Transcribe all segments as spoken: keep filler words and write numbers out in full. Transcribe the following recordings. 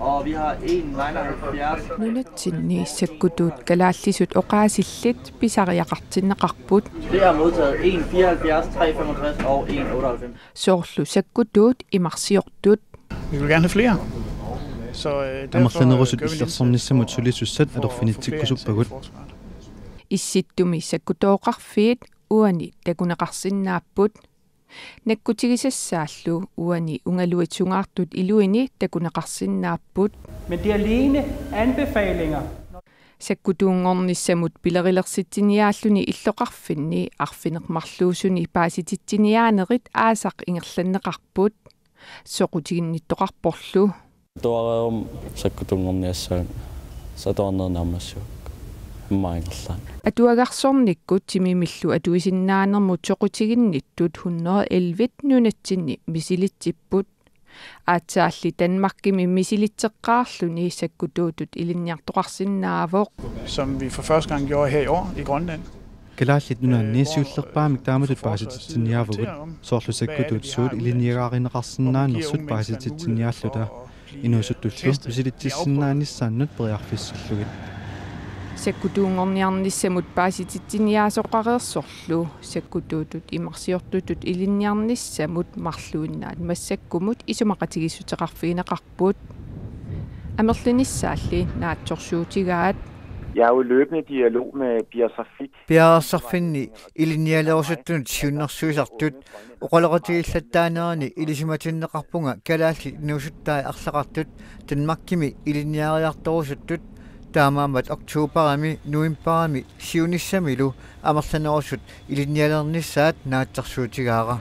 Og vi har en nitten halvfjerds. Nunatsinni sakkutuut kalaallisut oqaasillit pisariaqartinneqarput. Det er modtaget en fireoghalvfjerds, tre femogtres og en otteoghalvfems. Soorlu sakkutuut imarsiortut. Vi vil gerne have flere. Så øh, derfor, Amerlanerusut øh, gør vi en illersornissamut indsats for sulisussat at få flere atorfinitsikkusuppagut. ansatte i forsvaret. Issittumi sakkutooqarfiit uani takuneqarsinnaapput. Nakkutigisassaallu uani ungaluit sungaartut iluini takuneqarsinnaapput. Men det er alene anbefalinger. Sakkutuunngornissamut pilerilersitsiniaalluni illoqarfinni arfineq-marluusuni paasititsiniaanerit aasaq ingerlanneqarput. Soqutiginnittoqarporlu. Atuareerum sakkutuunngorniassaanga satuarneq naammassiuk. Immaqa ingerlaannaq. Atuagarsornikkut timimillu atuisinnaanermut soqutiginnittut hundrede elleve nunatsinni misilitsipput. Aatsaalli Danmarkimi misilitseqqaarluni sakkutuutut ilinniartoqarsinnaavoq. Som vi for første gang gjorde her i år i Grønland. Kalaallit Nunaanni siullerpaamik taamatut paasititsiniaavugut. Soorlu sakkutuut suut ilinniagaarineqarsinnaanersut paasititsiniaalluta. Inuusuttullu misilitsissinnaanissaannut periarfissillugit. Sakkutuunngorniarnissamut paasititsiniaasoqareersorlu sakkutuutut imarsiortutut ilinniarnissamut marluinnaat massakkumut isumaqatigiissuteqarfigineqarput. Amerlanissaalli naatsorsuutigaat. Jeg er jo i løbende dialog med Biasafik. Piareersarfinni ilinnialerusuttunut siunnersuisartut oqaloqatigiillattaanerani ilisimatinneqarpunga kalaallit inuusuttai arlaqartut Danmarkimi ilinniariartorusuttut, taamaammat oktoberimi novemberimi siunissamilu amerlanerusut ilinnialernissaat naatsorsuutigaara.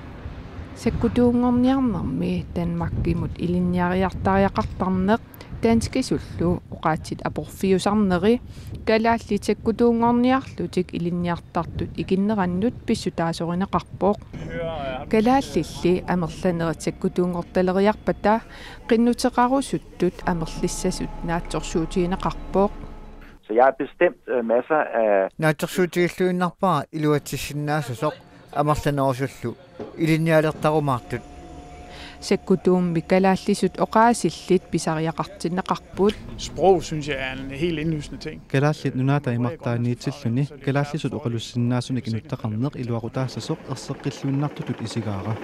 Sakkutuunngorniarnermi Danmarkimut ilinniariartariaqartarneq danskisullu oqaatsit aporfiusarneri kalaallit sakkutuunngorniarlutik ilinniartartut ikinnerannut pissutaasorineqarpoq. Kalaallilli amerlanerit sakkutuunngortaleriarpata qinnuteqarusuttut amerlissasut naatsorsuutigineqarpoq. Så jeg har bestemt øh, masser af Naatsorsuutigilluinnarpara iluatsissinnaassasoq amerlanerusullu ilinnialertarumaartut. Sakkutuummi kalaallisut oqaasillit pisariaqartinneqarput. Sprog synes jeg er en helt indlysende ting. Kalaallit Nunaata imartaaniitilluni kalaallisut oqalussinnaasunik inuttaqarneq iluaqutaassasoq erseqqilluinnartutut isigaara.